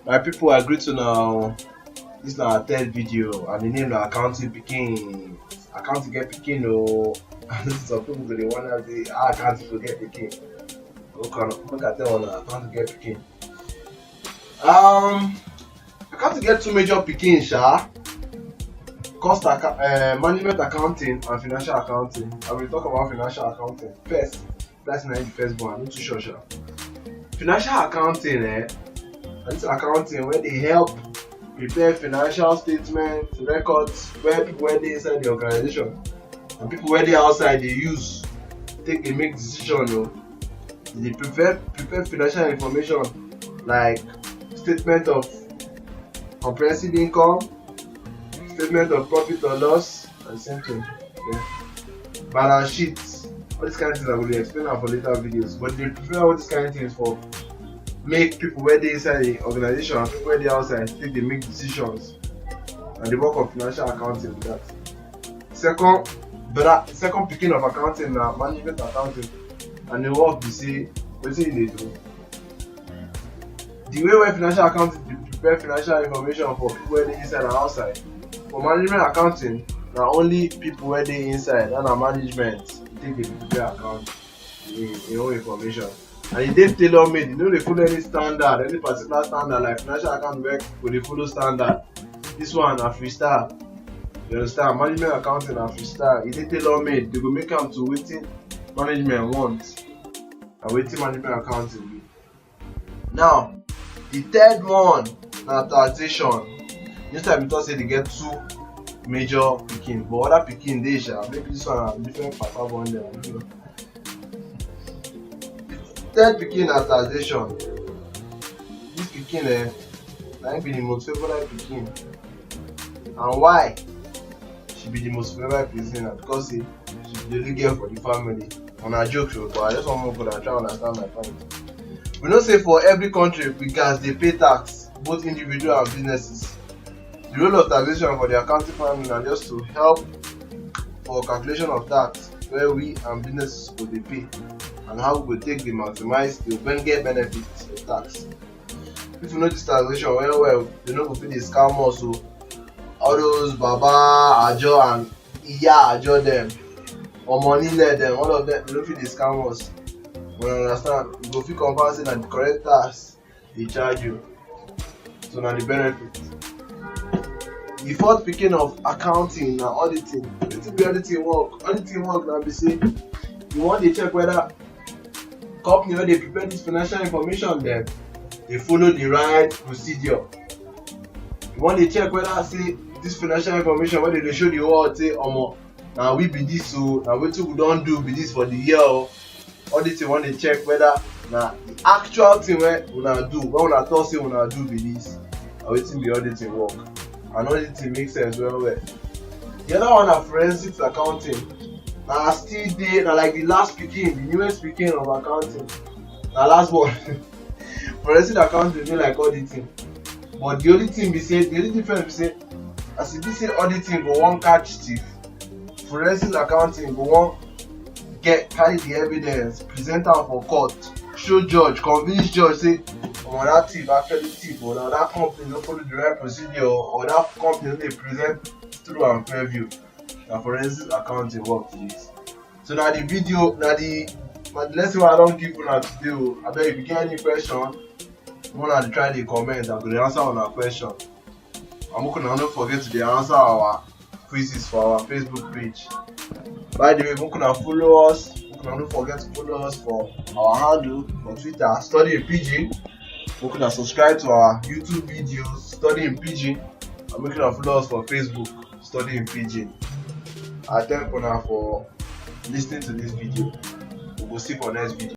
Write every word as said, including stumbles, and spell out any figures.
My people, I greet you now. This na our third video, and the name na accounting pikin. Accounting get pikin o. And some people go dey wonder say how accounting go get pikin. Okay, make I tell una, accounting get pikin. Um, accounting get two major pikin, sha. Cost acca- uh, management accounting and financial accounting. I will talk about financial accounting first. That's not the first one. I'm not too sure, sha. Financial accounting, eh? This accounting where they help prepare financial statements, records, where people where they inside the organization and people where they outside they use take they make decision. No, they prepare prepare financial information like statement of comprehensive income, statement of profit or loss, and same thing. Yeah. Balance sheets. All these kind of things I will explain am for later videos. But they prepare all these kind of things for make people where they inside the organization and people where they outside take they make decisions. And the work of financial accounting be that. Second, but second pikin of accounting na management accounting, and the work be say wetin you dey do. The way wey financial accounting dey prepare financial information for people wey dey inside and outside, for management accounting, na only people wey dey inside, that na management, take dey prepare account, im im own information. And e dey tailor made, e no dey follow any standard, any particular standard like financial account wey go dey follow standard. This one na freestyle. You understand? Management accounting na freestyle. E dey tailor made. They go make am to wetin management want and wetin management accounting be. Now, the third one na taxation. This time we talk say they get two major pikin, but other pikin dey sha. Maybe this one na different papa born them. Third pikin na taxation. This pikin, eh, na im be the most favorite pikin. And why she be the most favorite pikin? Na because say she be the only girl for the family. Una joke o, but I just wan make una try understand my point. We know say for every country, we gats dey pay tax, both individual and businesses. The role of taxation for the accounting family na just to help for calculation of tax wey we and businesses go dey pay, and how we go take dey maximize the ogbonge benefits of tax. If you know this taxation well well, you no go fit dey scam us o. All those baba ajo and iya ajo dem, omo nile dem, all of them, you no fit dey scam us. Una understand? You go fit confirm say na the correct tax dey charge you. So na the benefit. The fourth pikin of accounting na auditing. Wetin be auditing work? Auditing work na be say you wan dey check whether company wey dey prepare this financial information dem dey follow the right procedure. You wan dey check whether say this financial information wey dem dey show the world say, omo, na we be this o, na wetin we don do be this for the year o. Auditing wan dey check whether na the actual thing wey una do, wey una talk say una do be this, na wetin be auditing work. And auditing make sense well well. The other one na forensics accounting. Na still dey, na like the last pikin, the newest pikin of accounting. Na last one. Forensic accounting dey like auditing, but the only thing be say, the only difference be say, as e be say auditing go wan catch thief, forensic accounting go wan get, carry the evidence, present am for court, show judge, convince judge say, omo, that thief actually thief, or na that company no follow the right procedure, or that company no dey present true and fair view. Na forensic accounting work be this. So na the video, na the, na the lesson wey I don give una today o. Abeg, if you get any question, una dey try dey comment, I go dey answer una question. And make una no forget to dey answer our quizzes for our Facebook page. By the way, make una follow us. Make una no forget to follow us for our handle for Twitter, Study in Pidgin. Make una subscribe to our YouTube videos, Study in Pidgin. And make una follow us for Facebook, Study in Pidgin. I thank una for listening to this video. We go see for next video.